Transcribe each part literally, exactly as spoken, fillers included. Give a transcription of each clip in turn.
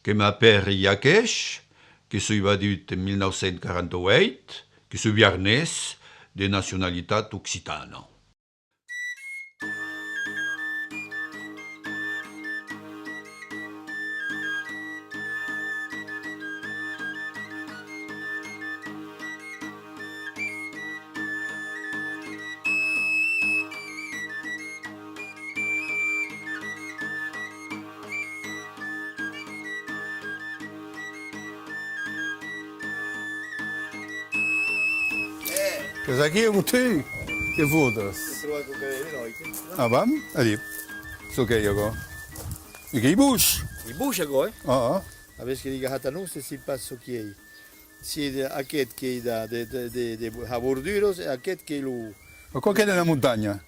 Que m'apèri Jaquèsh, que soi vadut en mil nau cents quaranta-uèit, que soi biarnés, de nacionalitat occitana. Qu'es aquí, o tu? Que fotas? Ah, vam? Adiu. Çò qu'ei aquò? E qu'ei boish? Ei boish aquò, eh? Ah, ah. Avètz que diga, hata non, se si pas çò qui ei. Si de, aqueth qu'ei de, de, de, de, de har borduras, e aqueth qu'ei lo... Aquò qu'ei de la montanha.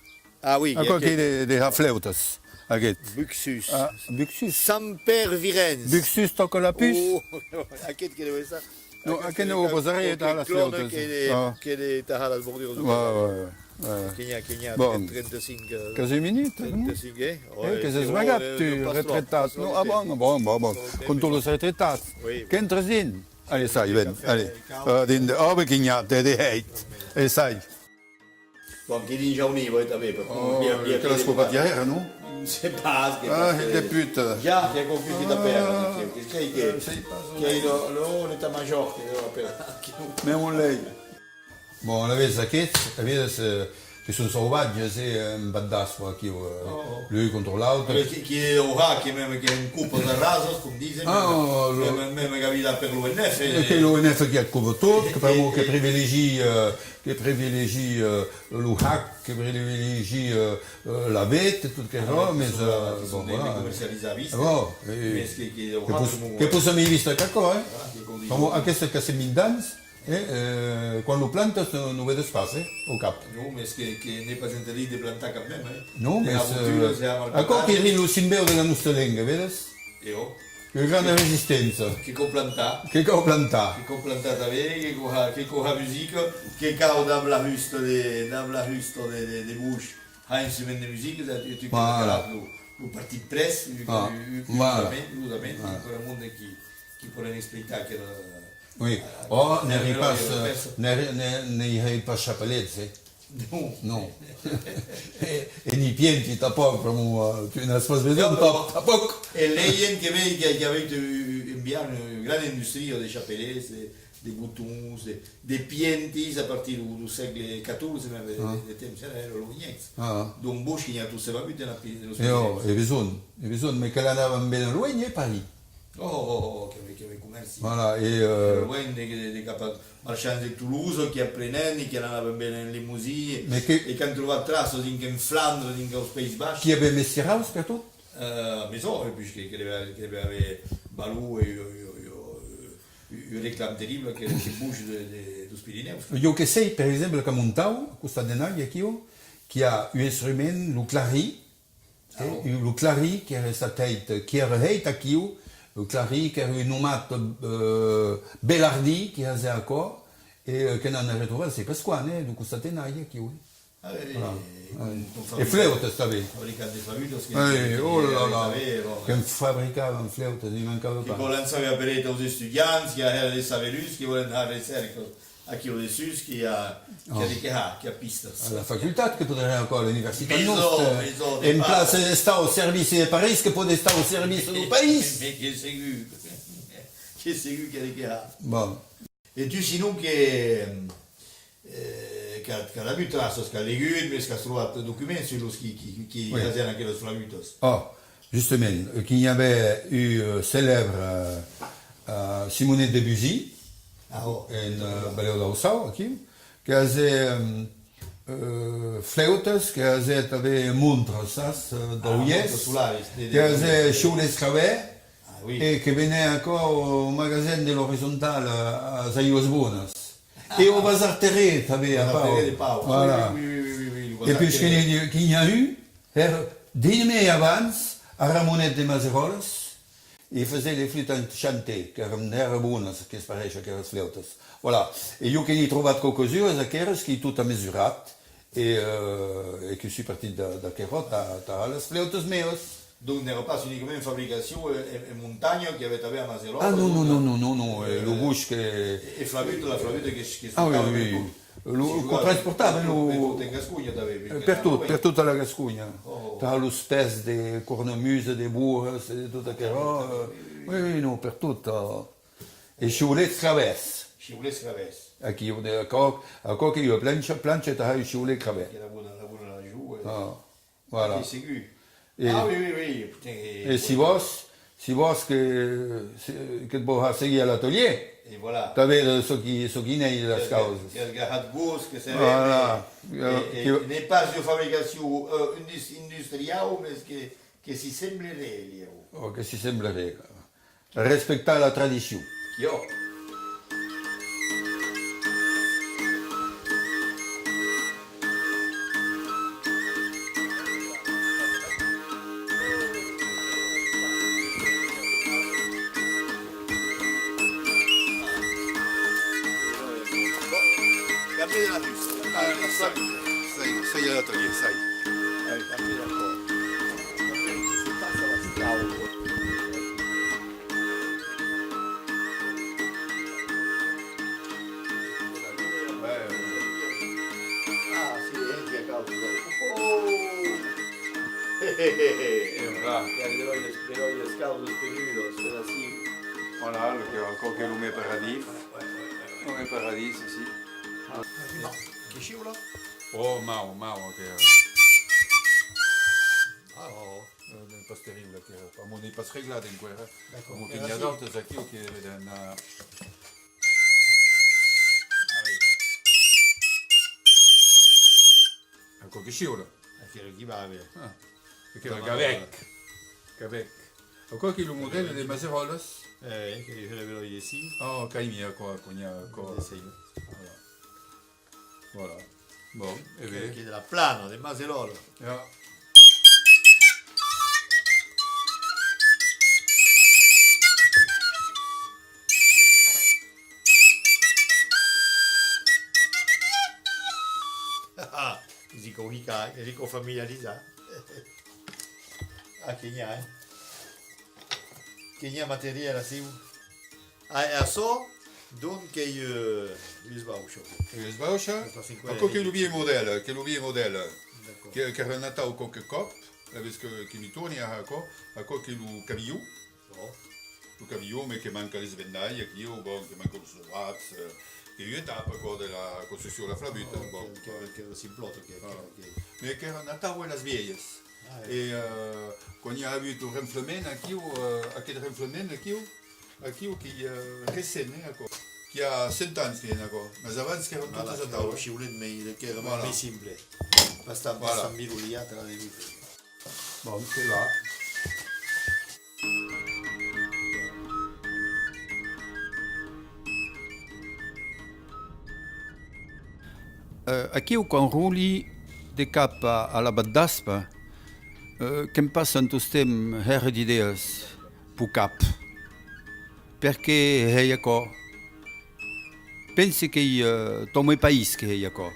Ah oui, aquò qu'ei de, de har flèutas, aqueth. Buxus. Ah, Buxus. Semper virens. Buxus tòca la puç. Oh, aqueth que deu estar. Non, aqueth non, o pasarè tà las flèutas. Que de, que de tahar las borduras. Ouais, ouais, ouais. Que n'i a, que n'i a trenta-cinc, euh, quasi minut, non? Trenta-cinc, eh? Eh, que s'es magat, tu, retretat. Non, ah bon, bon, bon, bon. Com tots los retretats. Oui. Qu'entres dins. Allez, ça, i ven, allez. Euh, dins de, oh, ben, que n'i a, de, de hèit. Allez, ça. Bon, que dins jaunir, voi, tanben, perque... Oh, que l'as copat ja èra, non? Se pas, que... Ah, hèit de puta. Ja, que confundit a pèra, que, que, que, que, que lo, lo, l'état-major, que lo apèra. Mès on l'ei. Bon, alavetz, aqueths, alavetz, eh, que son sauvatges, eh, en Vath d'Aspa, aquiu, eh, l'un contra l'autre. Qui, qui aurà, que mème que en copa de rasas, com disen, mème, mème, mème qu'avida per l'O N F, eh. Que l'O N F qui ac copa tot, que pr'amor que privilegia, eh, que privilegia, eh, lo hac, que privilegia, eh, eh, la veta, tot aquerò, mès, eh, bon, voilà. Comercializar viste, mès que, que aurà... Que pos, que pos amé viste qu'aquò, eh? Pr'amor aquesta qu'a cent vint ans, eh, eh, quan lo plantas, non, non vedes pas, eh, au cap. Non, mès que, que n'ei pas interdit de plantar quand même, eh. Non, mès, eh, aquò qu'ei lo simbèu de la nosta lenga, vedes? E ò. Ua grana resisténcia. Que cau plantar. Que cau plantar. Que cau plantar tanben, que cau har, que cau har musica, que cau dab la husta de, dab la husta de, de, de boish, har un instrument de musica, e tu, e tu que lo, lo partit pres, urosament, urosament, encara monde qui, qui pòden explicar aquela... Oui. Oh, n'èri pas, n'èri, ne, n'èri pas chapelets, eh. Non. Non. E, e ni pienti tanpòc, pr'amor, eh, tu n'as pas besonh, tanpòc. E lei ent que vei que, que avètz un, un, un biarn, ua grana industria de chapelets, de, de botons, de, de pientis a partir deu, deu sègle catorze, mème de, de, de temps, èra, èra lo Vinhècs. Donc, boish que n'i a tot se vavut en la Pi-, en los Pirenèus. E ò, e besonh, e besonh, mès que l'anavan ben luenh, eh, París. Oh, oh, oh, oh, que, que comèrci. Voilà, e, euh, luenh de, de, de cap a marchands de Tolosa qui aprenèn e qui anavan ben en Lemosin, e qu'an trobat traças dinc en Flandre, dinc aus País Baishs. Qu'i avè mestiraus pertot? Euh, mès ò, e puish que, que devè, que devè aver valor e, e, e, e, un reclam terrible que, que boish de, de, deus Pirineus. Jo que sei, per exemple, qu'a Montau, a costat de Nalha, aquiu, qu'i a un instrument, lo clarin, eh, lo clarin qu'èra estat hèit, qu'èra hèit aquiu, lo clarin qu'èra un nomat, euh, Belardi qui hasè aquò, e, euh, que n'an retrobat, sei pas quan, eh, deu costat de Nalha, aquiu, eh. Ah, e, voilà. E, e, com, com flèutas tanben. Fabricant de flaütas que, que, oh là là, tanben, bon, que fabricavan flèutas, ne mancava pas. Que vòlen saber aperar aus estudiants, que i a hèra de saberuts que vòlen har recèrcas aquiu dessús, que i a, que i a de qué har, que i a pistas. A la facultat que poderé aquò, a l'universitat nosta. En plaça d'estar au servici de París, que pòde estar au servici deu país. Mès que segur, que segur que i a de qué har. Bon. E tu, sinon, que, eh, qu'as, qu'as avut traças, qu'as legut, mès qu'as trobat documents sus los qui, qui, qui hasèn aquelas flaütas? Oh, justament, eh, que n'i avè un, eh, celèbre, eh, eh, Simonet Debussy, en, eh, Valèu d'Aussau, aquí, que hasè, eh, eh, flèutas, que hasè tanben montras, sas, eh, d'aulhèrs, que hasè shòu l'esclavèr, e que venè aquò au magasin de l'Horizontal, a, as Aigas Bonas. E au Bazar Terré, tanben, a Pau. Voilà. E puish que n'i, que n'i a un, hèra, drin mei abans, a Ramonet de Maseròlas, e fasè le flûte enchantée, qu'èran hèra bonas, que's pareish, aqueras flèutas. Voilà. E jo que n'èi trobat quauques uras, aqueras, qu'èi tot amesurat, e, euh, e que soi partit d'a-, d'aquerò tà, tà las flèutas meas. Donc, n'èra pas unicament fabricacion en, en, en montanha, qu'i avè tanben a Maselòt, ah, non, donc, non, non, non, non, non, eh, lo, eh, bosch que... E, e flabuta, la flabuta que, que... Ah, oui, tocava oui, per oui. Tot. Lo, si que jogava transportavan, per, lo, per tot en Gasconha, tanben, eh, perque per tot, per tota la Gasconha. Oh. Tà los pès de cornamusa, de boas, e de tot aquerò, eh, oui, oui, oui, non, per tot, eh. E shiulets cravèrs. Shiulets cravèrs. Aquí, de, aquò, aquò que i a plancha, plancha, tà har un shiulet cravèr. Qu'èra bona, la bona la jo, eh. Ah. Voilà. Aquí, segur. E, ah, oui, oui, oui, putain, e, e si vòs, si vòs que, se, que't vau har seguir a l'atelier, e voilà, tà véder çò qui, çò qui n'ei de las causas. Qu'as gahat vos, que se vede, voilà, e, e que n'ei pas ua fabricacion, eh, indus-, industriau, mes que, que s'i sembleré, lhèu. Oh, que s'i sembleré. Respectar la tradicion. Quiò. Cambia de la luz. Ah, ça, ça y est, ça y est, l'atelier, ça y est. Allez, cambia de la corde. Cambia de la corde. Ah, sí, eh, que acabo, oh. E voilà. I a de las, de las causas peludas, per ací. Voilà, lo que, aquò qu'ei lo me paradís. Ouais, ouais, ouais, ouais. Lo me paradís, ací. Ah, que shiula? Oh, mau, mau, que... Ah, oh. Euh, n'ei pas terrible, que, pr'amor n'ei pas reglat enqüèra. D'accord. Pr'amor que n'i a d'autas aquiu que devèn, euh, ah oui. Aquò que shiula. Aquò que va ben. Ah. Aquò que va gavèc. Gavèc. Aquò qu'ei lo modèl de Maseròlas. Eh, que jo l'avè lo ici. Oh, qu'ei mia, aquò, aquò n'i a, aquò. Voilà. Voilà. Bon, e ben. Qu'ei de la plana, de Maselòlas. Ja. Ah, que si cau hicar, que si cau familiarizar. Ah, que n'i a, eh? Que n'i a material aciu. Ah, e açò, donc, qu'ei, euh, ua esbaucha. Ua esbaucha? Aquò qu'ei lo vielh modèl, qu'ei lo vielh modèl. D'accord. Que, qu'èra atau quauque còp, alavetz que, que m'i torni a aquò, aquò qu'ei lo cavilhon. Oh. Lo cavilhon, mes que manca l'esvendalh aquiu, bon, que manca los doats, euh, qu'ei ua etapa, aquò, de la construccion de la flabuta, oh, bon. Que, que, que simplòta, que, que, que... Mes qu'èra atau, eh, las vielhas. Ah, eh. E, euh, quan i a avut lo renflament aquiu, euh, aqueth renflament aquiu, aquiu qu'ei, euh, recent, eh, aquò. Qu'i a cent ans que n'ei aquò. Mas abans qu'èran totas atau, eh. Voilà, qu'èra lo shiulet mei, qu'èra mei simple. Pas tan, pas tan viroliat a la debuta. Bon, que va. Eh, aquiu, quan roli de cap a, a la Vath d'Aspa, eh, que'm passan tostemp hèra d'idèas peu cap. Perqué hèi aquò? Pensi qu'ei, eh, tau me país que hèi aquò.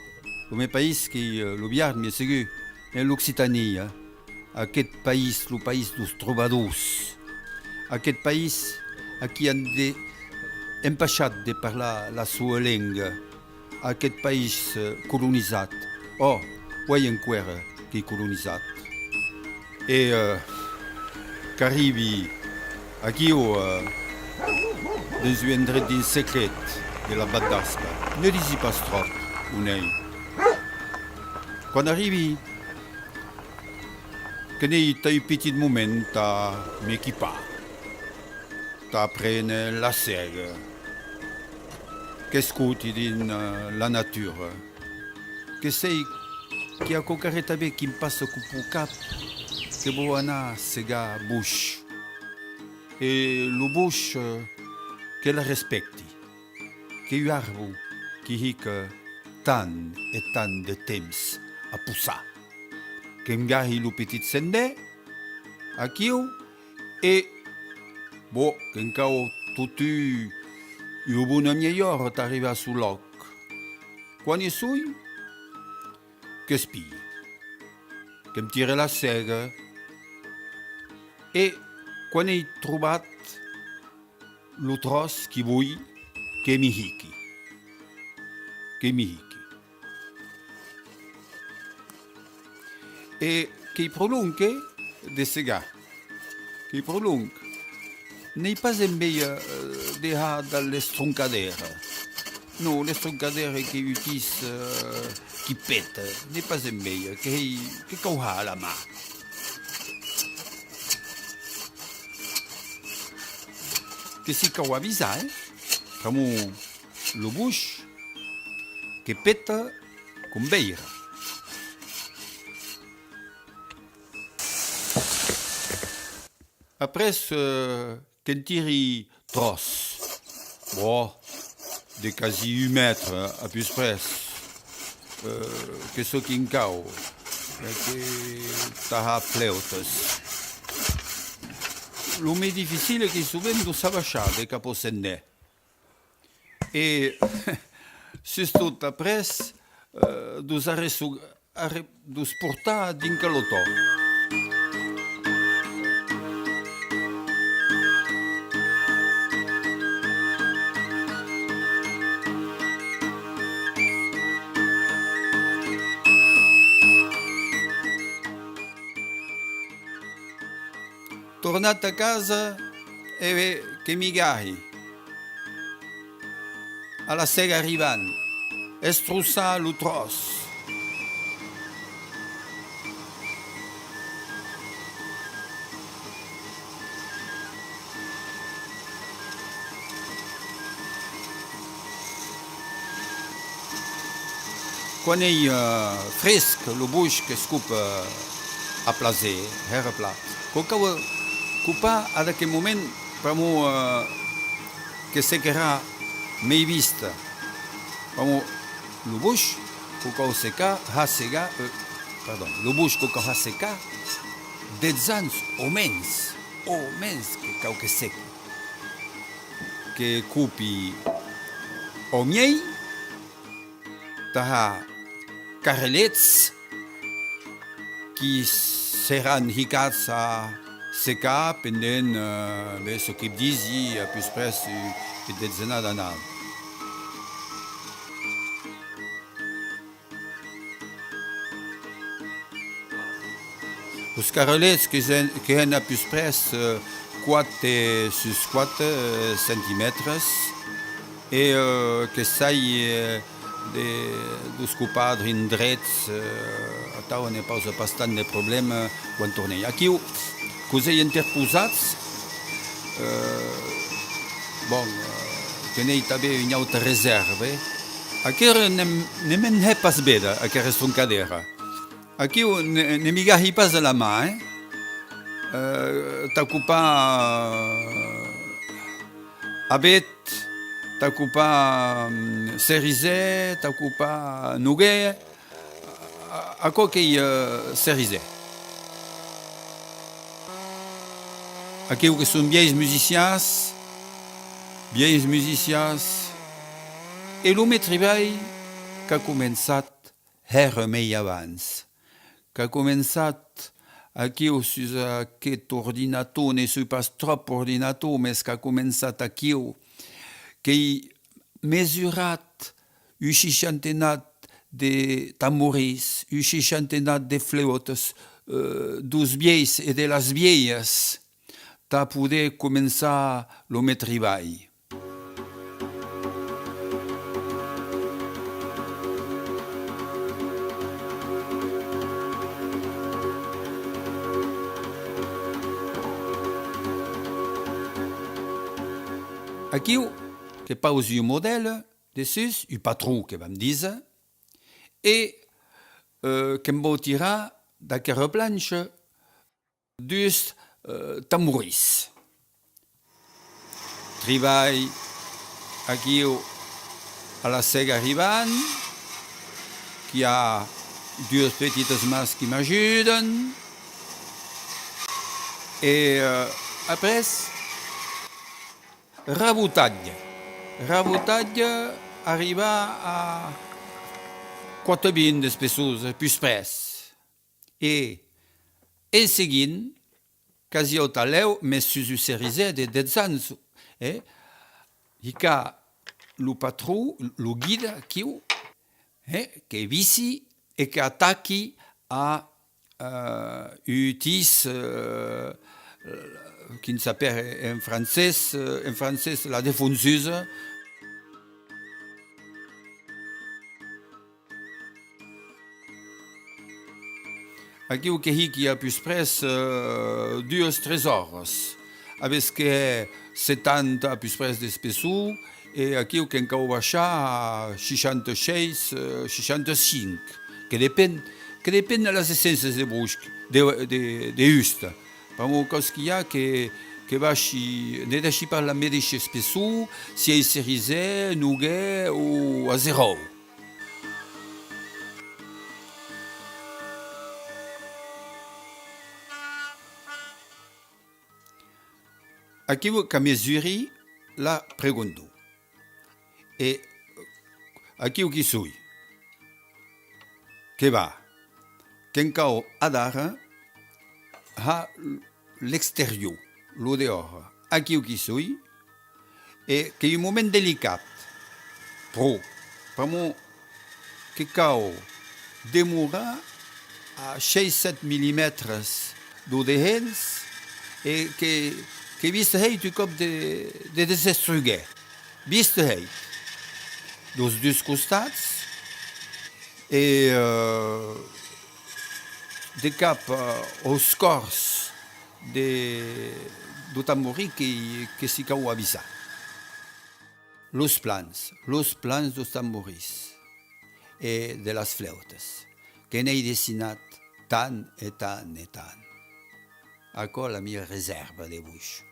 Lo me país qu'ei, eh, lo Biarn, bien segur, e l'Occitània. Aqueth país, lo país deus trobadors. Aqueth país a qui an de, empachat de parlar la soa lenga. Aqueth país, eh, colonizat. Ò, uei enqüèra qu'ei colonizat. E, eh, qu'arribi aquiu, eh, dens un endret dins secret de la Vath d'Aspa. Ne disi pas tròp on ei. Quan arribi, que n'ei tà un pitit moment tà m'equipar, tà préner la sèga, qu'escoti dins, eh, la natura, que sèi qu'i a quauquarren tanben qui'm passa peu cap, que vau anar segar boish. E lo boish, eh, que la respècti, qu'ei un arbo qui hica tant e tant de temps a possar. Que'm gahi lo pitit sendèr, aquiu, e, bon, que'n cau totun ua bona mieja ora tà arribar suu lòc. Quan i soi, qu'espii, que'm tire la sèga, E quan èi trobat lo tròç qui voi que mi hiqui, que mi hiqui. E qu'ei pro long, eh, de segar. Qu'ei pro long. N'ei pas en mei, eh, de har dab l'estroncadèra. Non, l'estroncadèra qu'ei utís, eh, qui peta. N'ei pas en mei, qu'ei, que cau har a la man. Que s'i cau avisar, eh? Pr'amor lo boish que peta com veire. Après, eh, que'n tiri tròç, bon, de quasi un mètre, eh, a pus près, eh, que çò qui'n cau, eh, que tà har fleutes. Lo mei dificile qu'ei sovent de'us abaishar de cap au cendèr. E sustot après, eh, de'us arreço-, arre-, de'us portar dinc a l'otò. Tornat a casa, e ve que mi gahi a la sèga arribant, estroçar lo tròç. Quan ei, eh, fresc, lo boish que's copa, eh, a plaser, hèra plan. Quò cau, eh, copar ad aqueth moment, pr'amor, eh, que sequerà mei viste. Pr'amor lo boish, quò cau secar, har segar, eh, pardon, lo boish quò cau har secar dètz ans, au mens, au mens que cau que seque. Que copi au miei, tà har carrelets qui seràn hicats a secar pendent, eh, ben, çò qui disi a pus près, eh, un detzenat d'annadas. Los carrelets que hèn, que hèn a pus près, eh, quate sus quate, eh, centimètres e, eh, que sai, eh, de, de'us copar drin drets, eh, atau ne pausa pas tant de problèma quan tornei. Aquiu, que'us èi interposats, eh, bon, eh, que n'èi tanben ua auta resèrva, eh. Aquera ne, ne me'n hè pas bèra, aquera estroncadèra. Aquiu ne, ne mi gahi pas a la man, eh? Eh, tà copar abet, tà copar, mm, cerisèr, tà copar noguèr. A-, aquò qu'ei, eh, cerisèr. Aquiu que son vielhs musicians, vielhs musicians. E lo me tribalh qu'a començat hèra mei abans. Qu'a començat aquiu sus aqueth ordinator, ne soi pas tròp ordinator, mès qu'a començat aquiu, qu'èi mesurat un seishantenat de tamborins, un seishantenat de fleutes, eh, deus vielhs e de las vielhas, tà poder començar lo me tribalh. Aquiu que pausi un modèl dessús, un patron que vam díser, e, eh, que'n vau tirar d'aquera plancha dus, eh, tamborins. Tribalh aquiu a la sèga arribant, qu'i a duas petitas mans qui m'ajudan. E, eh, après, rabotatge. Rabotatge, arribar a quate-vint d'espessor, pus près. E, en seguint, Quasi au talèu, mès sus un cerisèr de dètz ans, eh? Hicà lo patron, lo guida, aquiu, eh? Que visi e que ataqui a, eh, un utís, eh, quin s'apèra en francés, eh, en francés, la défonceuse. Aquiu que hiqui a pus près, eh, duas, tres oras. Avètz que setanta a pus près d'espessor, e aquiu que'n cau baishar a seishanta-sheis, eh, seishanta-cinc, que depen, que depen de las essenças de bosc, de, de, de husta. Pr'amor quaus qu'i a que, que baishi, ne dèishi pas la medeisha espessor, si ei cerisèr, noguèr o azeròu. Aquiu qu'a mesuri la pregondor. E aquiu qu'i soi. Que va. Que'n cau adara har l'exterior, lo dehòra. Aquiu qu'i soi. E qu'ei un moment delicat, pro, pr'amor que cau demorar a sheis, sèt millimètres deu dehens e que, que viste hèit un còp de, de desestruguèr. Viste hèit deus dus costats e, eh, de cap, eh, aus còrs de, deu tamborin que, que s'i cau avisar. Los plans, los plans deus tamborins e de las flèutas, que n'èi dessinat tant e tant e tant. Aquò la mia resèrva de boish.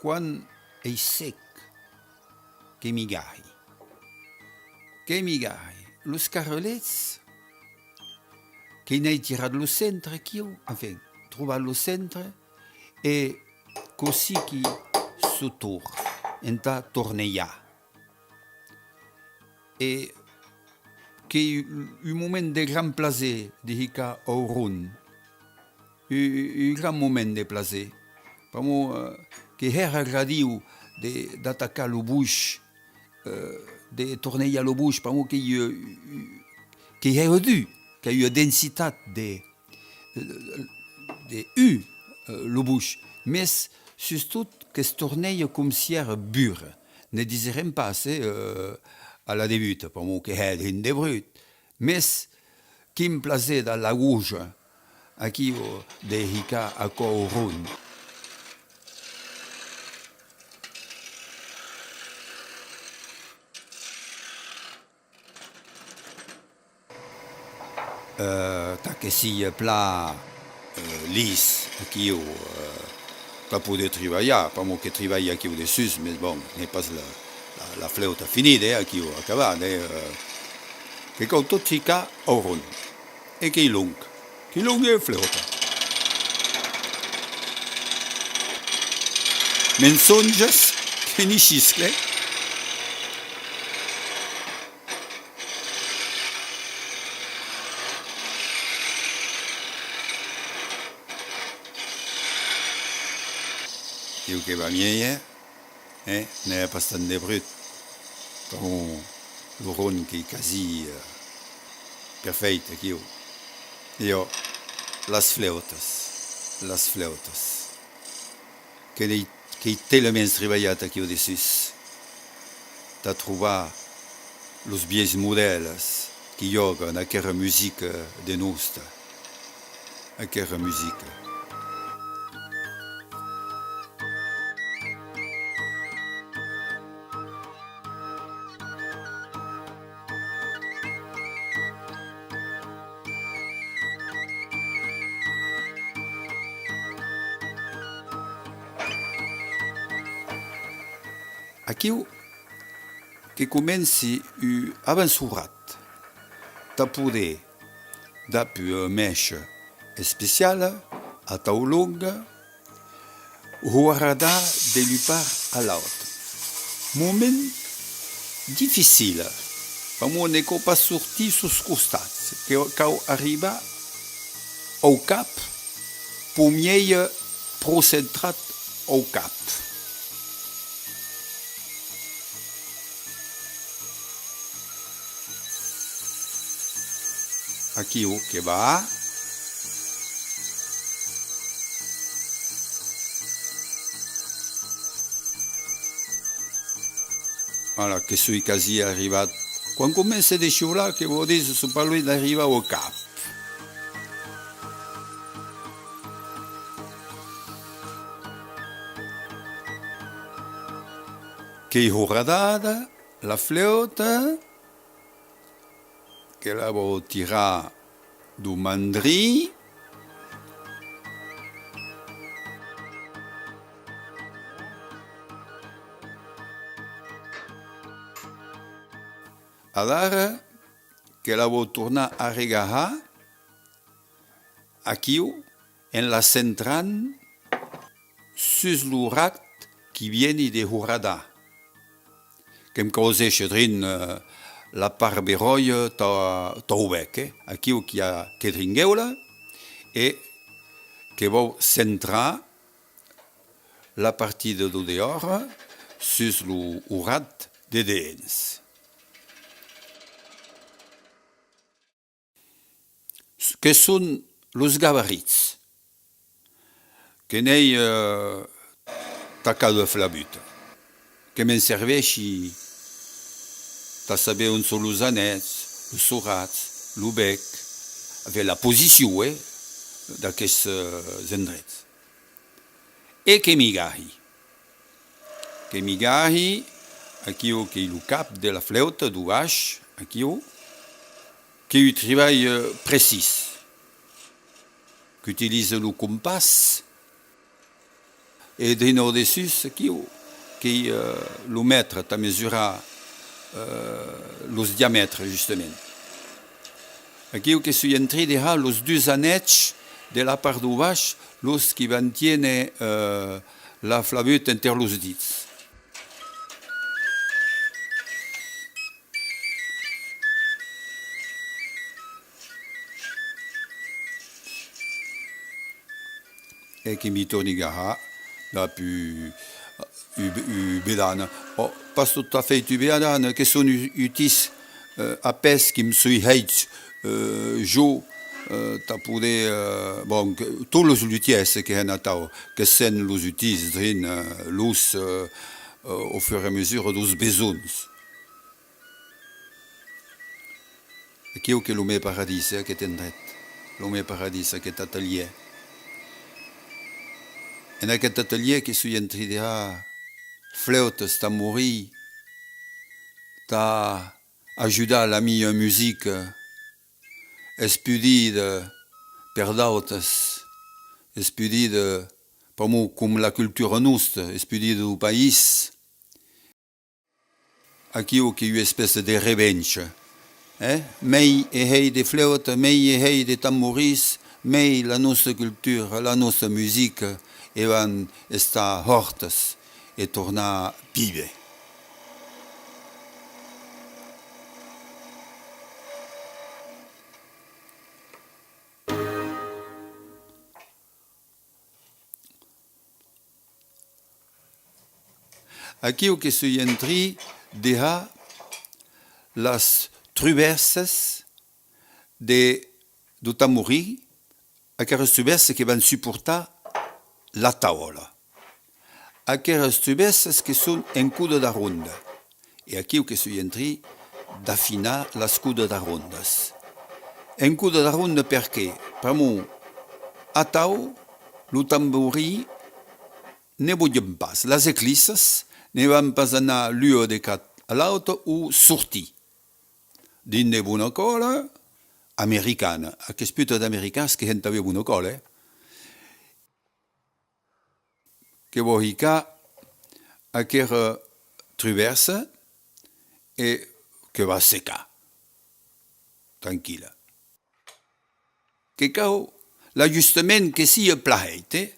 Quan ei sec, que m'i garri. Que m'i garri. Los carrelets, que n'èi tirat lo centre aquiu, enfin, trobat lo centre, e cossí qu'i sò torn entà tornejar. E qu'ei un moment de grand plaser de hicar au ron. Un, un grand moment de plaser. Pr'amor, eh, qu'ei hèra agradiu de, d'atacar lo boish, eh, de tornejar lo boish, pr'amor qu'ei, eh, qu'ei hèra dur, qu'a ua densitat de, de, de, eh, lo boish, mès sustot que's torneja com si èra bur. Ne diserem pas, eh, eh, a la debuta, pr'amor que hè drin de brut, mès quin plaser dab la goja, aquiu, de hicar aquò au ron. Eh, tà que sia plan, eh, lis, aquiu, eh, tà poder tribalhar, pr'amor que tribalhi aquiu dessús, mès bon, n'ei pas la, la, la flèuta finida, eh, aquiu acabat, eh, eh, que cau tot hicar au ron. E qu'ei long, qu'ei long e flèuta. Me'n songes que n'i shiscle. Ieu que va mielhs, eh? Eh? N'èra pas tant de brut. Pr'amor lo ron qu'ei quasi, eh, perfèit aquiu. E ò, las flèutas, las flèutas. Que n'èi, qu'èi telements tribalhat aquiu dessús, tà trobar los vielhs modèles qui jògan aquera musica de nosta, aquera musica. Aquiu que comenci un avançorat, tà poder, dab ua mèisha especiala, atau longa, hoardar de l'un part a l'aute. Moment Dificila, pr'amor ne cau pas sortir sus costats, que cau arribar au cap, pro miei pro centrat au cap. Aquiu que va. Voilà, que soi quasi arribat. Quan comence de shiular, que vos dise, soi pas luenh d'arribar au cap. Qu'ei horadada la flèuta, que la vau tirar deu mandrin. Adara que la vau tornar arregahar aquiu en la centrant sus lo rat qui vieni de horadar. Que'm cau hèr drin, eh, la part beròia tà, tau bèc, eh? Aquiu qu'i a que dringuèula e que vau centrar la partida deu dehòra sus lo horat de dehens. Que son los gabarits. Que n'èi, eh, tà cada flabuta. Que me'n serveishi tà saber on son los anèths, los sorats, lo bèc, enfin, la posicion, eh, d'aquestes, eh, endrets. E que migahi. Que migahi, aquiu qu'ei lo cap de la flèuta, deu baish, aquiu, qu'ei un tribalh, eh, precís, qu'utiliza lo compàs, e drin au dessús, aquiu, qu'ei, eh, lo mètre tà mesurar, eh, los diamètres, justament. Aquiu que soi en trin de har los dus anèths de la part deu baish, los qui van tiéner, eh, la flabuta enter los dits. E que m'i torni gahar, dab u, u, u bedana. Ò, pas tot a fèit u bedana, que son u-, utís, eh, apèç qui'm soi hèit, eh, jo, eh, tà poder, eh, bon, que, tots los lutièrs que hèn atau, que sèn los utís drin, eh, los, eh, eh, au fur e a mesura deus besonhs. Aquiu qu'ei lo me paradís, eh, aqueth endret. Lo me paradís, aqueth atelièr. En aqueth atelièr que soi en trin de har flèutas, tamborins, tà ajudar la mia musica, espudida per d'autes, espudida pr'amor com la cultura nosta, espudida deu país. Aquiu qu'ei ua espècia de revenja, eh? Mei e hèi de flèuta, mei e hèi de tamborins, mei la nosta cultura, la nosta musica, e van estar hòrtas e tornar víver. Aquiu que soi en trin de har las truvèrsas de, deu tamborin, aqueras truvèrsas que van suportar la taula. Aqueras truvèrsas que son en coda d'aronda. E aquiu que soi en trin d'afinar las codas d'arondas. En coda d'aronda perqué? Pr'amor atau lo tamborin ne botjan pas, las eclissas ne van pas anar l'ua de cap a l'auta o sortir. Drin de bona còla americana, aqueths putas d'americans que hèn tanben bona còla, eh? Que vau hicar aquera truvèrsa e que va secar. Tranquilla. Que cau l'ajustament que sia plan hèit, eh?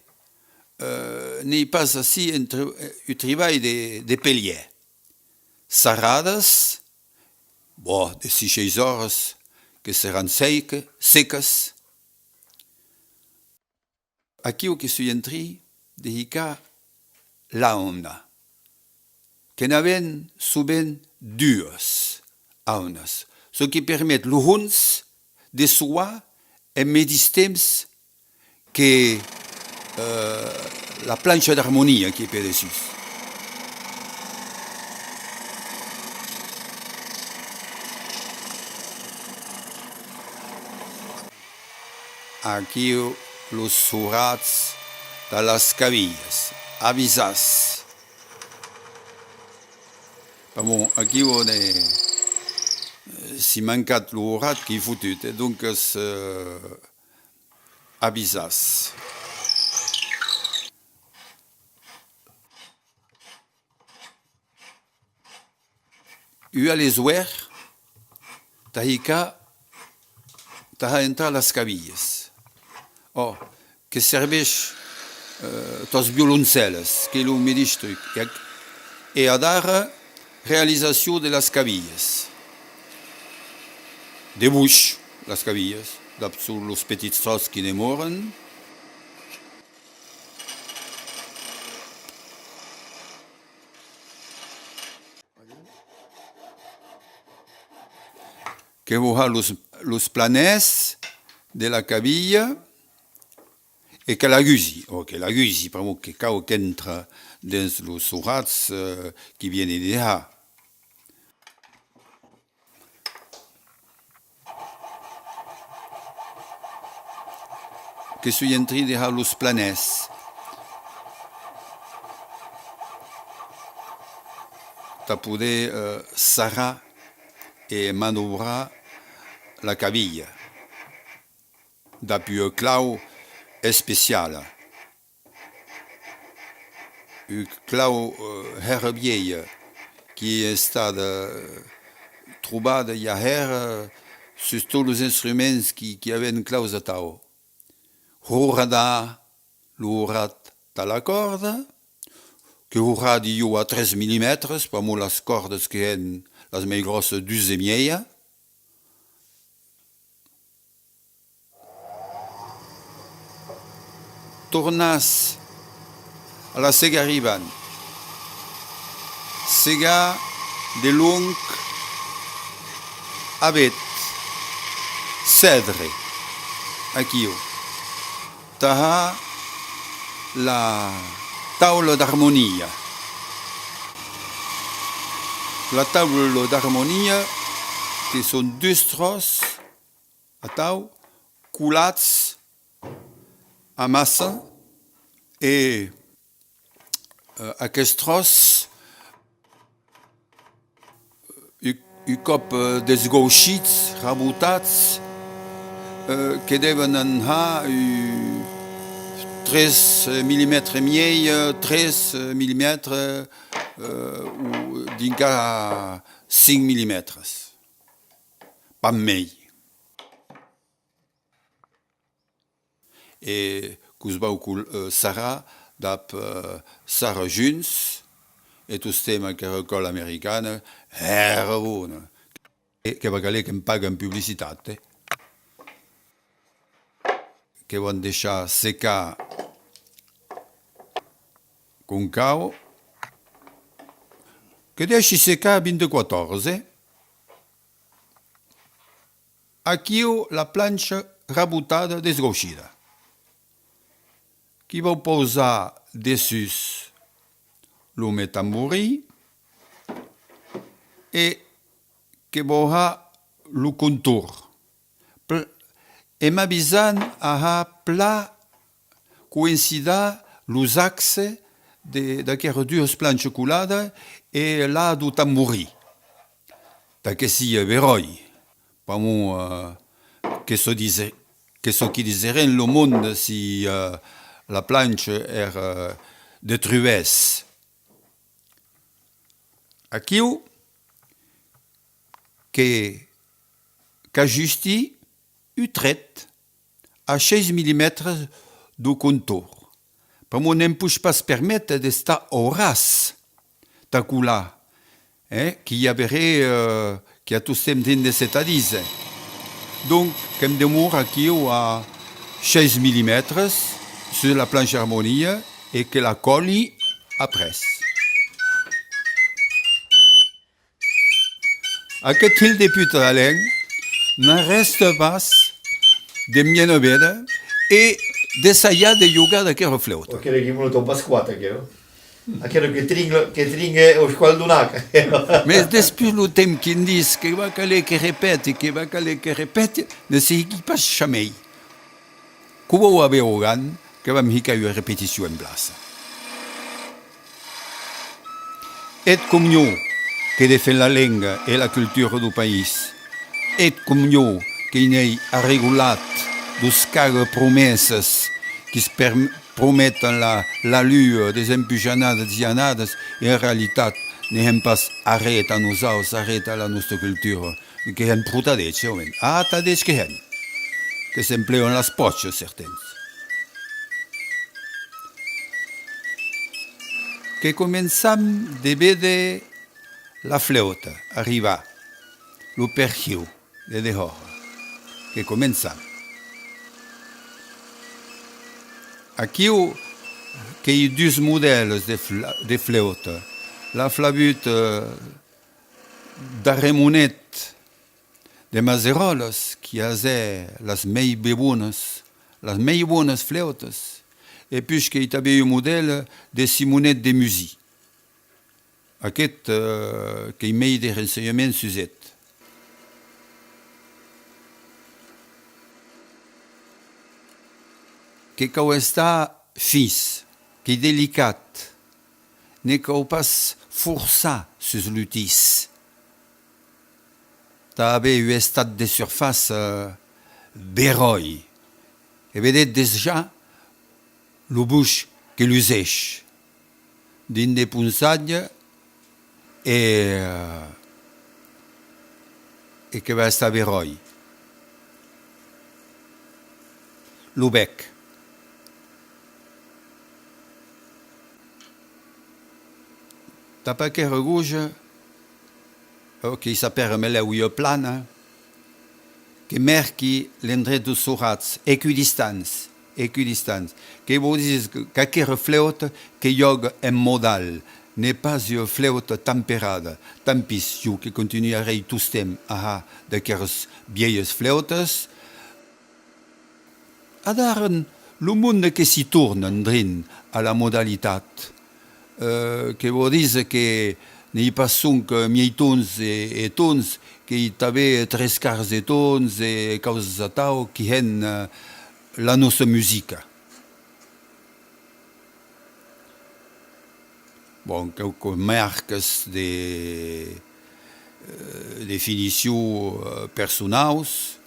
Euh, n'ei pas ací un tri-, un tribalh de, de pelièr. sarradas, bon, de sis sheis oras que seràn sec-, secas. Aquiu que soi en trin de hicar l'auna, que n'avèm sovent duas aunas, çò qui permet lo hons de soar en medish temps que, eh, la plancha d'armonia qui ei per dessús. Aquiu los horats tà las cavilhas, avisatz. Pr'amor, aquiu on è, eh, si mancat lo horat, qu'ei fotut, eh? Doncas, eh, avisatz. Ua lesoèr tà hicar, tà har entrar las cavilhas. Ò, que serveish, eh, tàs violoncèlas, qu'ei lo medish truc. E ac-, e adara, realizacion de las cavilhas. De boish, las cavilhas, dab sos los petits tròç qui demòran. Que vau har los, los planèrs de la cavilha e que l'agusi, ò, que l'agusi, pr'amor que cau qu'entra dens los horats, eh, qui vieni de har. Que soi en trin de har los planèrs tà poder, eh, sarrar e manobrar la cavilha dab ua clau especiala. Ua clau, eh, hèra vielha, qui ei estada, eh, trobada i a hèra sus tots los instruments qui, qui avèn claus atau. Horadar lo horat tà la còrda, que horadi jo a tres millimètres, pr'amor las còrdas que hèn las mei gròssas dus e mieja, Tornatz a la sega ribant. Sega de long avet, cèdre, aquiu. Tà har la taula d'armonia. La taula d'armonia, que son dus tròç, atau, colats amassa e, eh, aqueths tròç, un, un còp, eh, desgauchits, rabotats, eh, que deven anar, eh, tres millimètres e miei, eh, tres millimètres, eh, o dinc a cinc millimètres. Pas mei. E que'us vau col-, eh, sarrar dab, eh, sarra-junts, e tostemp aquera còla americana, hèra bona. E que va caler que'm paguen publicitat, eh? Que van deishar secar com cau. Que dèishi secar vint-e-quate oras, eh? Aquiu la plancha rabotada, desgauchida. Qu'i vau pausar dessús lo me tamborin e que vau har lo contorn. Pl-, e m'avisant a har plan coïncidar los axes de, d'aqueras duas planchas coladas e la deu tamborin. Tà que sia beròi, pr'amor, eh, que çò dise-, que çò qui diserén lo monde si, eh, la plancha èra de truvèrs. Aquiu que, qu'ajusti un tret a sheis millimètres deu contorn. Pr'amor ne'm poish pas perméter d'estar au ras tà colar. eh, que i averé, eh, que i a tostemps drin de setadís. Donc, que'm demora aquiu a sheis millimètres sus la plancha d'armonia e que la còli après. Aqueth hilh de puta d'Alain n'arrèsta pas de mièna véder e d'essajar de jogar d'aquera flèuta. Aquera que me tomba pas quate, aquera. Aquera que tringa, que tringa o squal d'una haca. Mès despús lo temps que'n ditz que va caler que repèti, que va caler que repèti, ne se hiqui pas jamei. Que'u vau a veir Ogan, que vam hicar ua repeticion en plaça. Eth com jo que defen la lenga e la cultura deu país. Eth com jo que i n'èi arregolat deus caga-promessas qui's perm-, prometen la, la lua desempuish annadas e annadas e en realitat ne hèn pas arré tà nosauts, arré tà la nosta cultura. Que hèn pro tà d'eths, eh, òme. Ah, tà d'eths que hèn. Que s'emplean las pòchas, certans. Que començam de véder la flèuta arribar, lo perhiu de dehòra. Que començam. Aquiu qu'èi dus modèles de fla-, de flèuta. La flabuta d'Arremonet de Maseròlas, qui hasè las mei be bonas, las mei bonas flèutas, e puish qu'èi tanben un modèl de Simonet de Musy. Aqueth, eh, qu'èi mei de rensenhaments sus eth. Que cau estar fins, qu'ei delicat, ne cau pas forçar sus l'utís. Tà aver un estat de surfaça beròi. E vedetz dejà lo boish que luseish drin de ponçatge e, e que va estar beròi. Lo bèc. Tà pas qu'èra goja, o que s'apèra melèu ua plana, que mèrqui l'endret deus sorats, equidistants, equidistants. Que vòu díser que, qu'aquera flèuta que jòga en modal, n'ei pas ua flèuta temperada, tant pis, jo que continuarèi tostemps a har d'aqueras vielhas flèutas, Adara, lo monde que s'i tornan drin a la modalitat, eh, que vòu díser que n'ei pas sonque miei tons e, e tons, qu'ei tanben tres quarts de tons e causas atau qui hèn, eh, la nosta musica. Bon, quauques marcas de, eh, definicion, eh, personaus.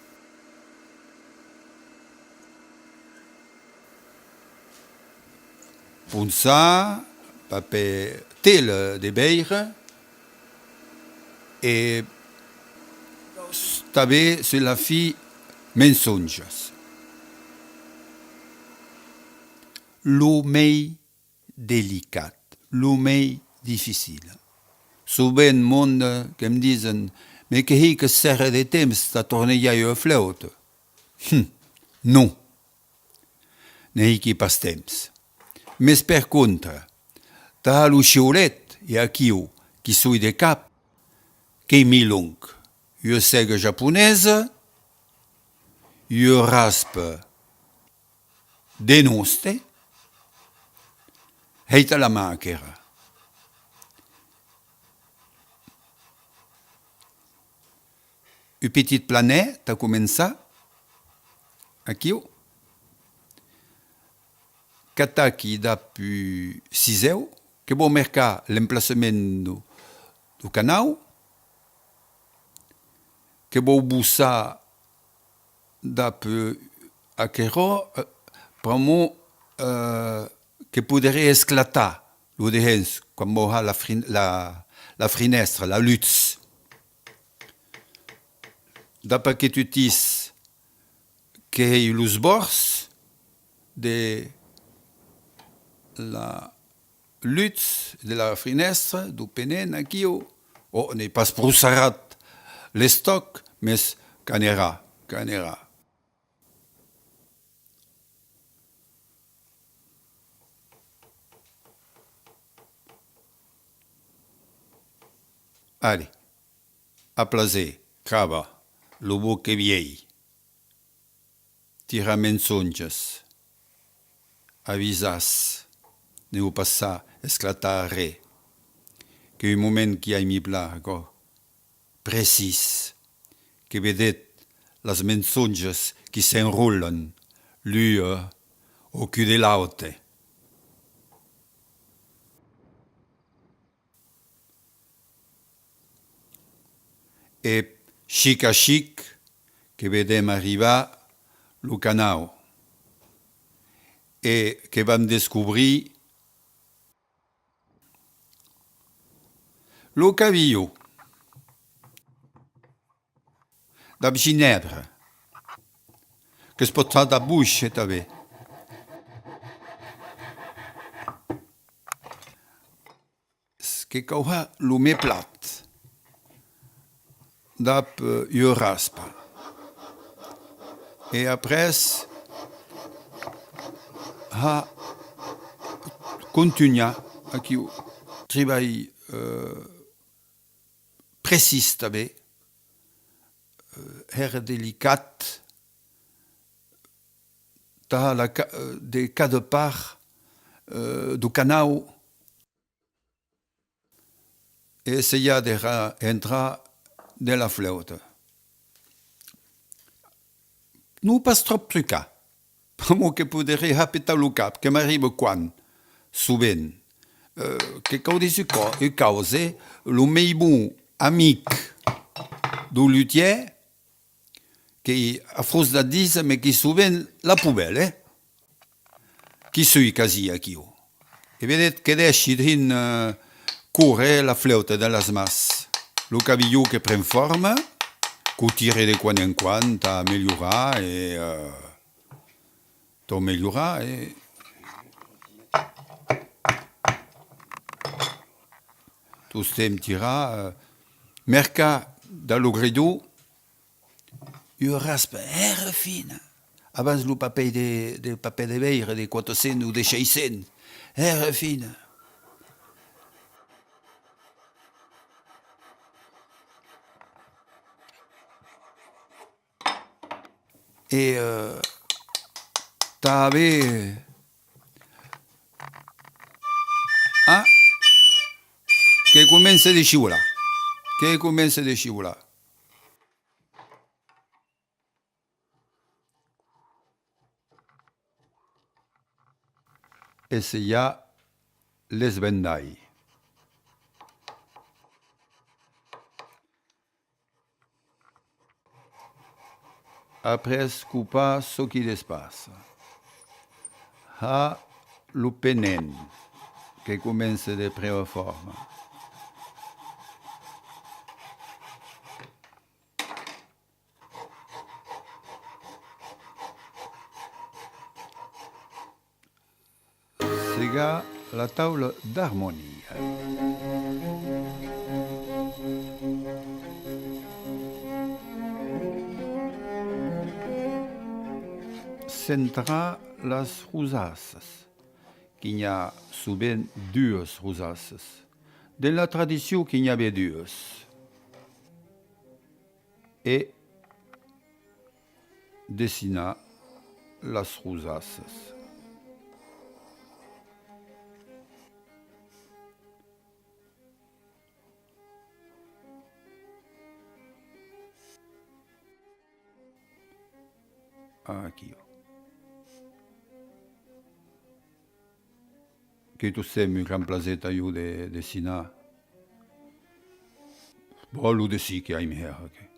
Ponçar, papèr, tela de veire e s-, tanben sus la fin mensonjas. Lo mei delicat, lo mei dificil. Sovent monde que'm disen: «Mes que hiques sèrra de temps tà tornejar ua flèuta?» Hum, non. Ne hiqui pas temps. Mes per contra, tà har lo shiolet, e aquiu qui soi de cap, qu'ei mei long. Ua sèga japonesa, ua raspa de noste, hèita a la man aquera. Un petit planet tà començar, aquiu, qu'ataqui dab un cisèu, que vau mercar l'emplaçament deu, deu canau, que vau bossar dab, eh, aquerò, eh, pr'amor, eh, que poderé esclatar lo dehens quan vau har la frin-, la, la frinèstra, la lutz. Dab aqueth utís que hèi los bòrds de la lutz de la frinèstra, deu penent aquiu, Ò, n'ei pas pro sarrat l'estòc, mès qu'anerà, qu'anerà. Allez, a plaser, cava, lo boc que viei. Tirar mensonjas, avisà's, ne vos passar esclatar arré. Qu'ei un moment qui aimi plan, aquò. Precís, que vedetz las mensonjas qui s'enrolan, l'ua au cul de l'aute. E chic a chic que vedem arribar lo canau e que vam descobrir lo cavilhon dab ginèbre, que's pòt har dab boish tanben. Que cau har lo mei plat dab, eh, ua raspa. E après, har, contunhar aquiu tribalh, eh, precís tanben, eh, hèra delicat, tà la ca-, eh, de cada part, eh, deu canau, e essejar de ra-, entrar de la flèuta. Non pas tròp trucar, pr'amor que poderé har petar lo cap, que m'arriba quan, sovent, eh, que cau díser co-, ua causa, lo mei bon amic deu lutièr, qu'ei afrós dab díser, mes qu'ei sovent la poubelle, eh? Qui soi quasi aquiu. E vedetz que dèishi drin, eh, córrer la flèuta dens las mans. Lo cavilhon que pren forma, qu'o tire de quan en quan tà melhorar e, eh, tà melhorar e tostemps tirar, eh, mercar dab lo gredon, ua raspa hèra fina. Abans lo papèr de, de papèr de veire de quate cents o de sheis cents, hèra fina. E, eh, tanben, ah, que comença de shiular, que comença de shiular. Essejar l'esvendalh. Après, copar çò qui despassa. Har lo penent, que comença de préner forma. Segar la taula d'armonia. Centrar las rosassas, que n'i a sovent duas rosassas. Dens la tradicion que n'i avè duas. E dessinar las rosassas. Aquiu. Qu'ei tostemps un gran plaser tà jo de dessinar. Bon, lo dessin que aimi hèra, que.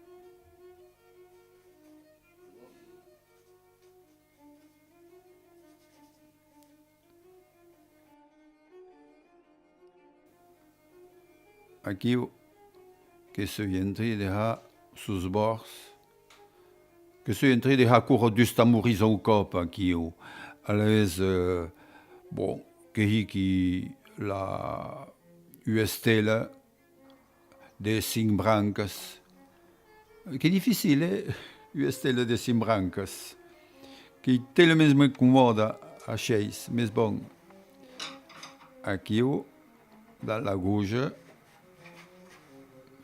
Aquiu, que soi en trin de har sos bòrds, que soi en trin de har córrer dus tamborins au còp aquiu. Alavetz, eh, bon, que hiqui la, ua estela, De cinc brancas. Qu'ei dificil, eh? Ua estela de cinc brancas. Qu'ei talament me comòda a sheis, mes bon. Aquiu, dab la goja,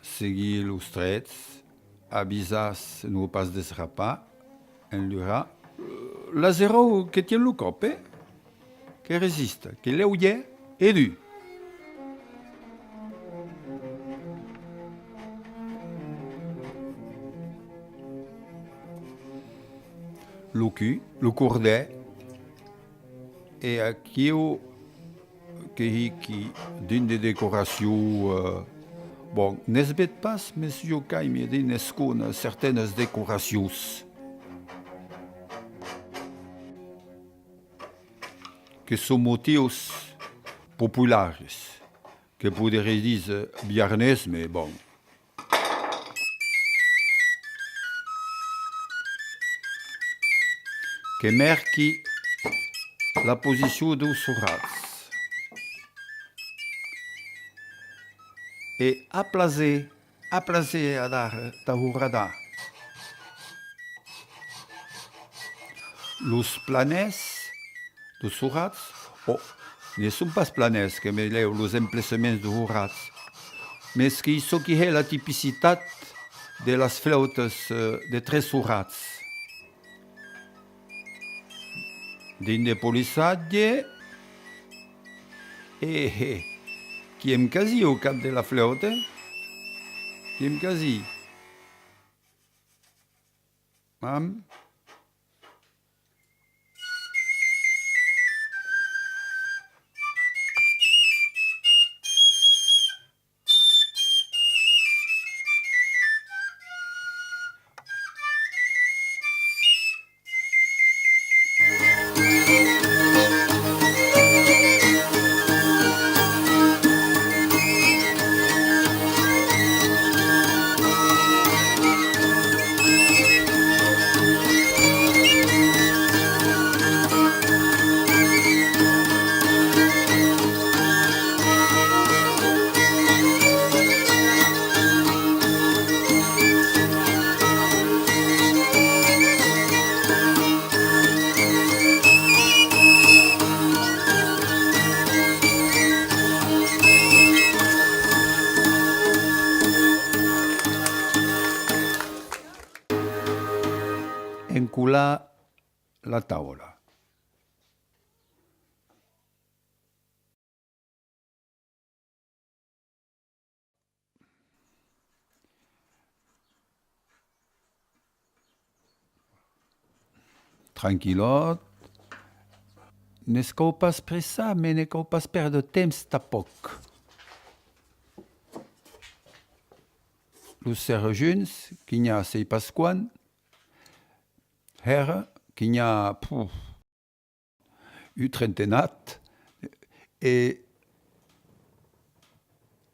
seguir los trets, avisar-se non pas desrapar, enlurar. L'azeròu que tien lo còp, eh? Que resista, que lèu i è, e du. Lo cu, lo cordèr, e aquiu que hiqui drin de decoracion, eh, bon, ne's ved pas, mes jo qu'aimi drin escóner certanas decoracions. Que son motius popularis, que poderí díser biarnés, mes bon. Que mèrqui la posicion deus horats. E a plaser, a plaser adara tà horadar. Los planèrs deus horats, o, ne son pas planèrs, que me lèu los emplaçaments deus horats, mes qu'ei çò qui hè la tipicitat de las flèutas, eh, de tres horats. Drin de polissatge, e, e, qui èm quasi au cap de la flèuta, qui èm quasi. Mam. Encolar la taula. Tranquillòt. Ne's cau pas pressar, mes ne cau pas pèrdre temps tanpòc. Los serrejunts, que n'i a sei pas quant, hèra, que n'i a, puf, un trentenat, e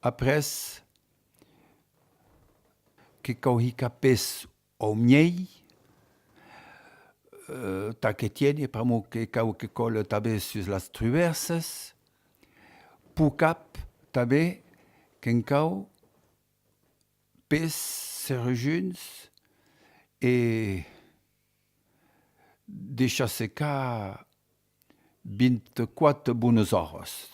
après que cau hicar pès au miei, eh, tà que tiene, pr'amor que cau que còle tanben sus las truvèrsas, peu cap tanben que'n cau pès serrejunts e deishar secar vint-e-quate bonas oras.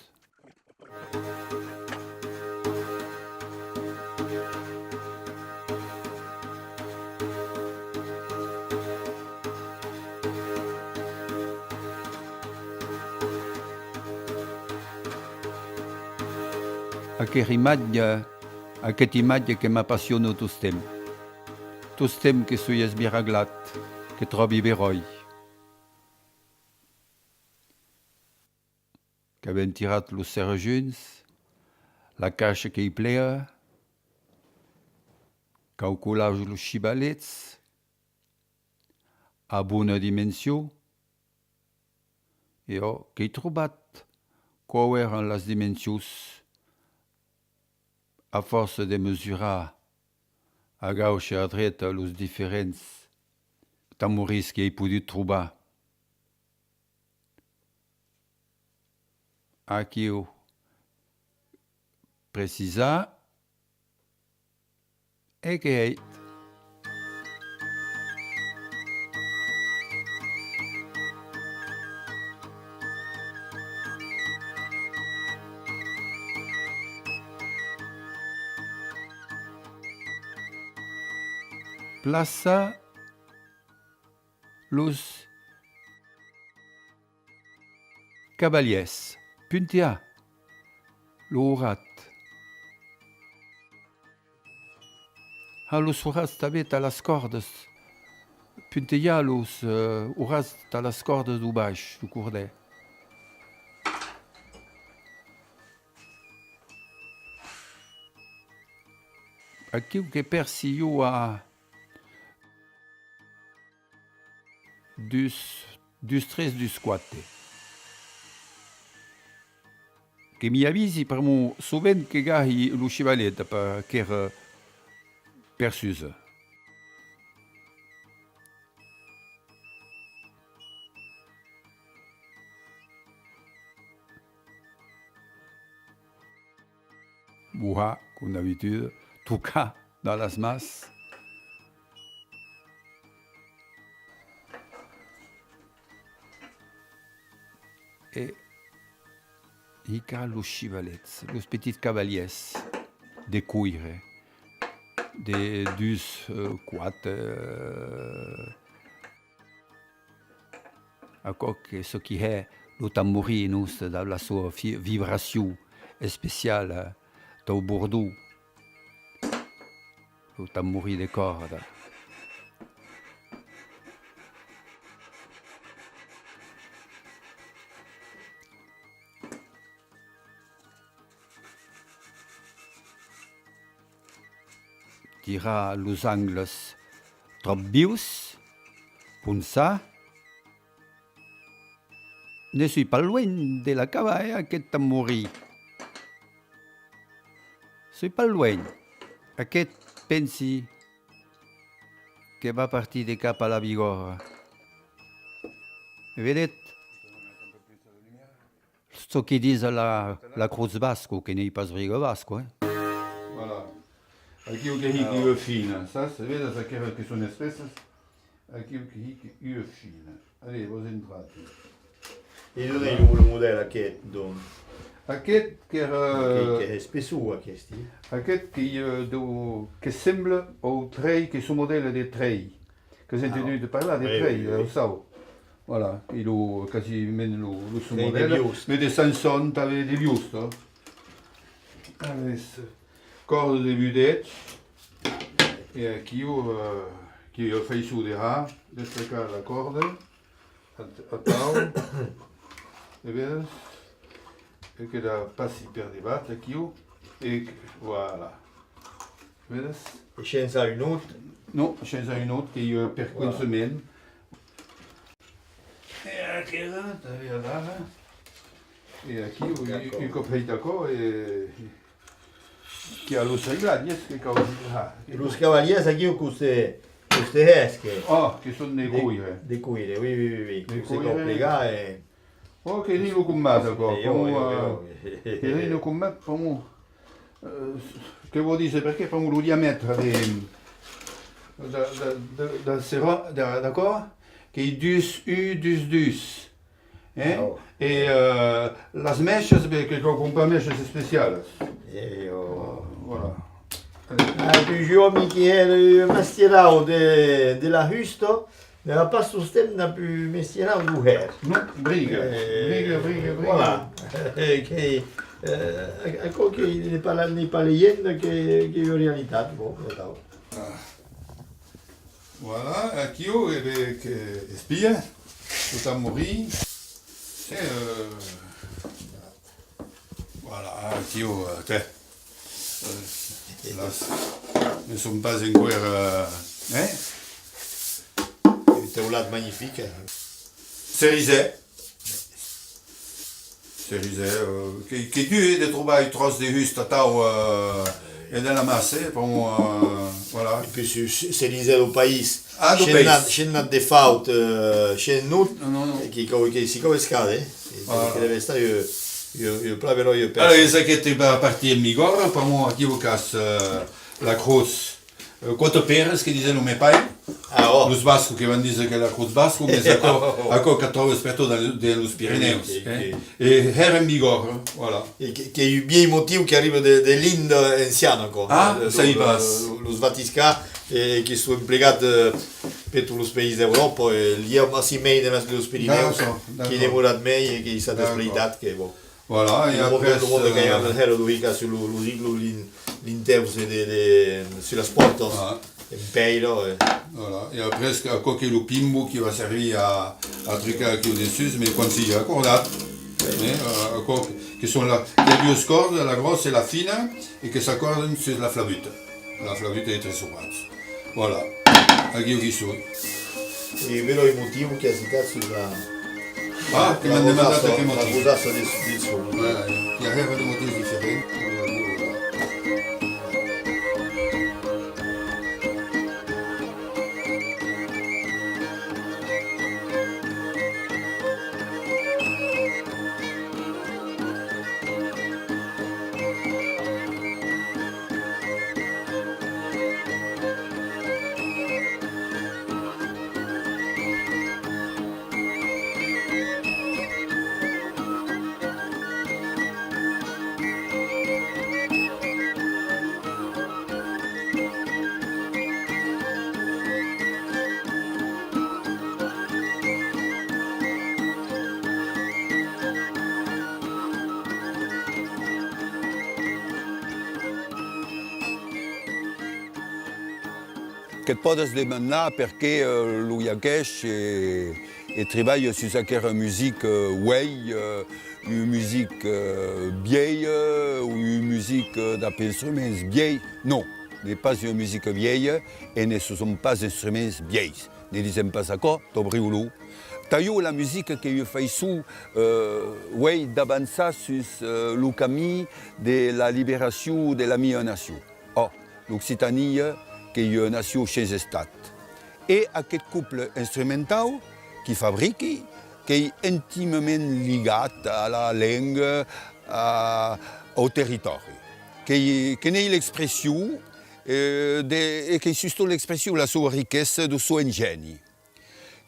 Aqueth imatge, aqueth imatge que m'apassiona tostemp. Tostemp que soi esmiraglat, que tròbi beròi. Qu'avem tirat los serrejunts, la caisha qu'ei plea, cau colar los chivalets a bona dimension, e òc, qu'èi trobat quau èran las dimensions, a fòrça de mesurar a gaucha e a dreta los diferents tamborins qu'èi podut trobar. Aquiu, precisar, E que ei. Plaça los cavalièrs. Puntejar lo horat. Har los horats tanben tà las còrdas. Puntejar los, eh, horats tà las còrdas deu baish, deu cordèr. Aquiu que pèrci jo a dus, dus tres, dus quate. Que m'i avisi pr'amor sovent que gahi lo chivalet per aquera persusa. Bohar, com d'abituda, tocar dab las mans. E hicar los chivalets, los petits cavalièrs de coire, de dus, eh, quate, eh, Aquò que çò qui hè lo tamborin, non, dab la soa fi-, vibracion especiala, eh, tau bordon, lo tamborin de còrda. Tirar los angles tròp vius, ponçar. Ne soi pas luenh de l'acabar, eh, aqueth tamborin. Soi pas luenh. Aqueth, pensi que va partir de cap a la Bigòrra. E vedetz? Çò qui ditz la, la crotz basca, que n'ei pas briga basca, eh? Voilà. Aquiu que hiqui ua fina, sas? Vedes aqueras que son espessas? Aquiu que hiqui ua fina. Allez, vos entratz. E d'on ei lo, lo modèl aqueth, donc? Aqueth qu'èra... Que, qu'ei espessor, aquesti. Aqueth qu'ei, eh, deu, que sembla au trei, que son modèl de trei. Qu'as entenut parlar de trei, eh, o sau? Voilà, e lo, quasiment lo, lo son modèl, mais de Samson, tanben de Biusta. Alavetz, còrda de budèth, e aquiu, eh, qui a faiçon de har, destacar la còrda, at-, atau, e vedes, e que la passi per devath, aquiu, e que, voilà. Vedes? E shens a un autre? Non, shens a un autre, qu'ei, eh, per començament. E aquera, tanben adara. E aquiu, un, un còp hèit aquò, e qu'i a los sengladges que cau hicar. Los cavalièrs aquiu coste, coste hèsque. Oh, que son de coire. De coire, oui, oui, oui, oui. De coire. Coste cau plegar e... Oh, que n'ei lo combat, aquò. Pr'amor, eh, que n'ei lo combat, pr'amor, eh, que vò díser, perqué, pr'amor lo diamètre de, de, de, de, de sera-, de, d'aquò, qu'ei dus, un, dus, dus, eh? E, eh, las mèishas, ben, que cau crompar mèishas especialas. E, oh. Voilà. Ah, tu, jo, Miquèl, eh, mestierau de, de la husta, n'èra pas tostemps dab un mestierau deu hèr. Non, briga, briga, briga, briga. Voilà. Que, eh, aquò que n'ei pas la, n'ei pas legenda, que, qu'ei ua realitat, bon, atau. Ah. Voilà, aquiu, e ben, que espia, tot a morir. E, eh, Voilà, aquiu, eh, tè. Eh, las, ne son pas enqüèra, eh? Un teulat magnific, eh? Cerisèr. Cerisèr, eh, que, que dur, eh, de trobar un tròç de husta atau, eh, e de la massa, eh, pr'amor, eh, voilà. E puish, ce, cerisèr deu país. Ah, deu país. Shens nat, shens nat de faut, eh, shens nat, non, non, non. E que cau, que s'i cau escàder, eh. Voilà. Que deu estar ua, ua, ua plan beròia pèça. Alavetz, aqueth va partir en Bigòrra, pr'amor aquiu qu'as, eh, la crotz Eh, quatre peres, que disen lo me pair. Ah, ò. Los bascos que van díser qu'es la crotz basco, mes aquò, aquò qu'at tròbes pertot dens, dens los Pirenèus, eh. E hèra en Bigòrra, voilà. E que, qu'ei un vielh motiu qu'arriba de, de l'Inde anciana, aquò. Ah, eh, sabi pas. Lo, los vatiscas, e que son emplegats, eh, per tots los país d'Euròpa, e li a ací mei de los Pirenèus, qu'ei demorat mei e qu'ei estat despleitat, que, bon. Voilà, e après, lo monde qu'ai, eh, hèra lo hica sus lo, los iglos, lin-, linteus de, de, sus las pòrtas, en pèira, e. Voilà, e après, aquò qu'ei lo pimbo qui va servir a, a trucar aquí au dessús, mes quan sigue acordat, eh, aquò que, que son la, qu'i a duas còrdas, la gròssa e la fina, e que s'acòrdan sus la flabuta. La flabuta de tres horats. Voilà. Aquiu qui soi. E belòi motiu qu'as hicat sus la... Ah, que m'an demandat de qué motiu. La rosassa de, de son. Voilà, i a hèra de motius diferents. Que't pòdes demandar perqué, eh, lo Yaquèsh, eh, e tribalha sus aquera musica, eh, uei, eh, ua musica, eh, vielha, o ua musica, eh, dab instruments vielhs. Non, n'ei pas ua musica vielha e ne son pas instruments vielhs. Ne disem pas aquò, tà briu lo. Tà jo, la musica qu'ei ua faiçon, eh, uei, d'avançar sus, eh, lo camin de la liberacion de la mia nacion. Ò, l'Occitània qu'ei ua nacion shens estat. E aqueth coble instrumentau qui fabriqui qu'ei intimament ligat a la lenga, a, au territòri. Qu'ei, que n'ei l'expression, eh, de, e qu'ei sustot l'expression, la soa riquesa, deu son engèni.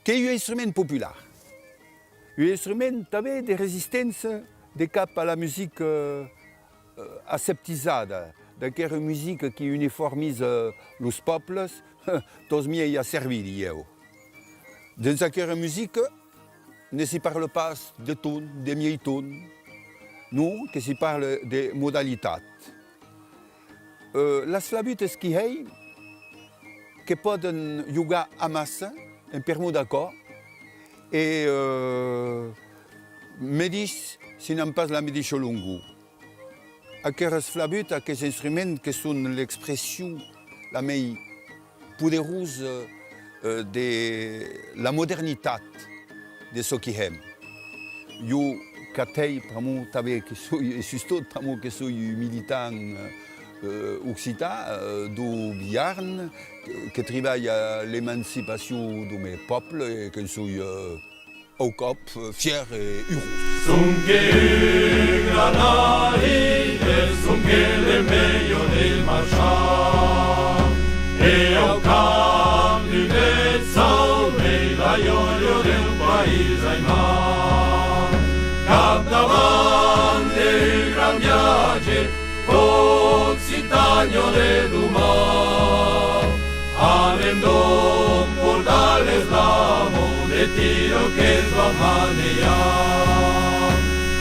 Qu'ei un instrument popular, un instrument tanben de resisténcia de cap a la musica, eh, aseptizada, d'aquera musica qui uniformiza los pòbles, tosmiei a servir, dilhèu. Dens aquera musica ne s'i parla pas de ton, de miei ton, non, que s'i parla de modalitat. Eh, las flabutas qui hèi que pòden jogar amassa, en permor d'aquò, e, eh, medish si n'an pas la medisha longor. Aqueras flabutas, aqueths instruments que son l'expression la mei poderosa, eh, de la modernitat de çò qui hèm. Jo qu'at hèi pr'amor tanben que soi, e sustot pr'amor que soi un militant, eh, occitan, eh, deu Biarn, que, que tribalha a l'emancipacion deu me pòble e que'n soi, eh, au còp, eh, fièr e urós. Sonque un granari, sonque le melhor de marchar, e au cap d'un bèth saumei la glòria deu país aimar. Capdavant d'un gran viatge, Occitània de doman, anem donc portar l'eslama de tira que's va manejar.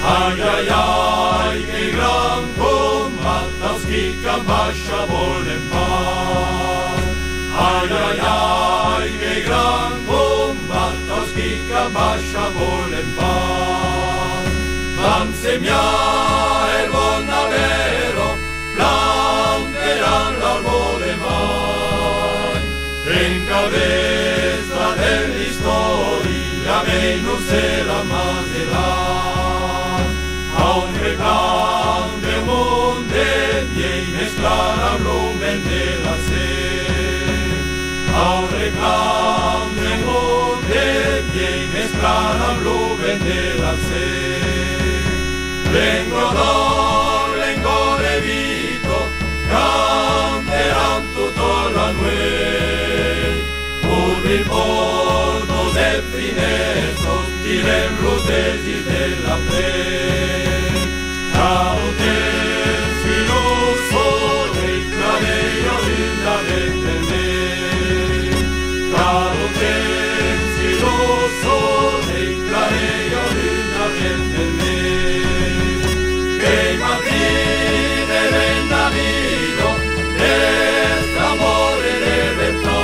Ai, ai, ai, que gran combat, aus qui cap baisha vòlen pas. Ai, ai, ai, que gran combat, aus qui cap baisha vòlen pas. Vam semiar era bona vèra, planteram l'arba de mai. Encara estarà dens l'istòria, mei non serà massa tard. Au reclam deu monde vielh, mesclar amb lo vent de la sèr. Au reclam deu monde vielh, mesclar amb lo vent de la sèr. Lenga d'òr, lenga de vita, canteram tota la nueit. Pòrtas e finèstras, tirem los desits de la plen. Cada temps que lo solelh clareja una vez per me. Cada temps que lo solelh clareja una vez per me. Qu'ei matin e ben d'amida, d'amor e de vertat.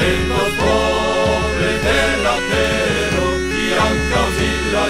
En los pòbles de la tèrra qui an causit la